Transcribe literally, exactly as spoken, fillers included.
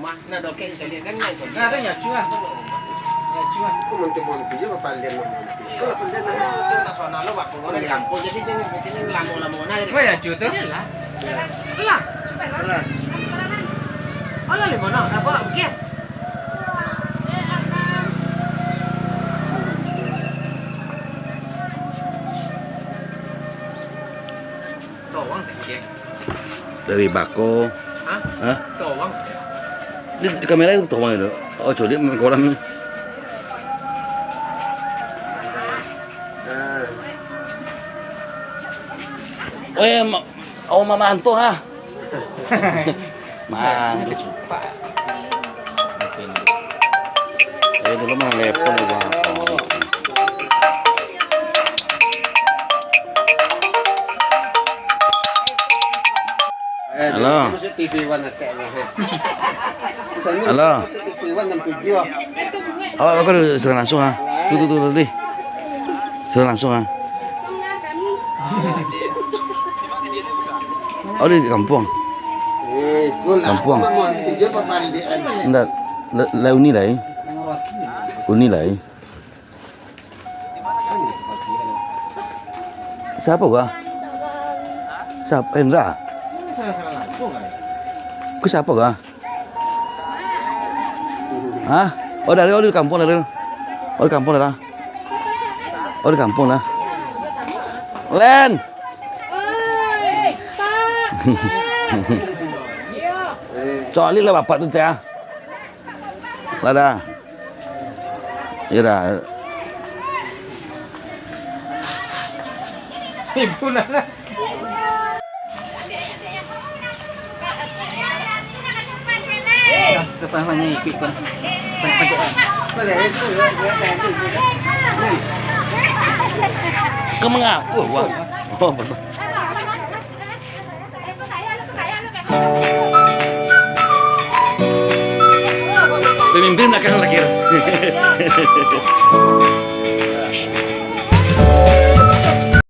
Nah, dokeng caliak kan, nah, caliak. Nah, ada nyacu, ah. Nyacu, ah. Kok monti-monti je, Bapak Lian, monti. Kok Bapak Lian, nah, itu nasional lo, Bapak. Mau dari kampung, jadi jangan, jangan lamo-lamo, nah. Wah, nyacu tu. Iyalah. Lah. Lah. Alah, lima, nah. Apa, oke? Tolong, oke. Dari bako. Hah? Hah? Tolong. Di, di kamera itu tolong itu. Oh, coliak main kolam ni. Oh, ya, ma-, oh, Mama Anto, ha? Mang. Eh, dulu mah lepon, Bang. Halo. Halo. Awak, awak sudah siaran langsung, ha? Tu, tu, tu, tu, tu. Siaran langsung, ha? Oh, di kampung. Kampung. Ndak, la-, lai uni lai. Uni lai. Siapa gua? Siapa? Hendra? Ku siapa gua? Hah? Oh, dari, oh, di kampung dari. Oh, di kampung dah. Oh, di kampung dah. Len. Coli lah bapak tu, teh, ah. Lah dah. Iyo dah. Ibu nana. Kau mengapa, Bang? Oh, betul. Pemimpin belakang lagi.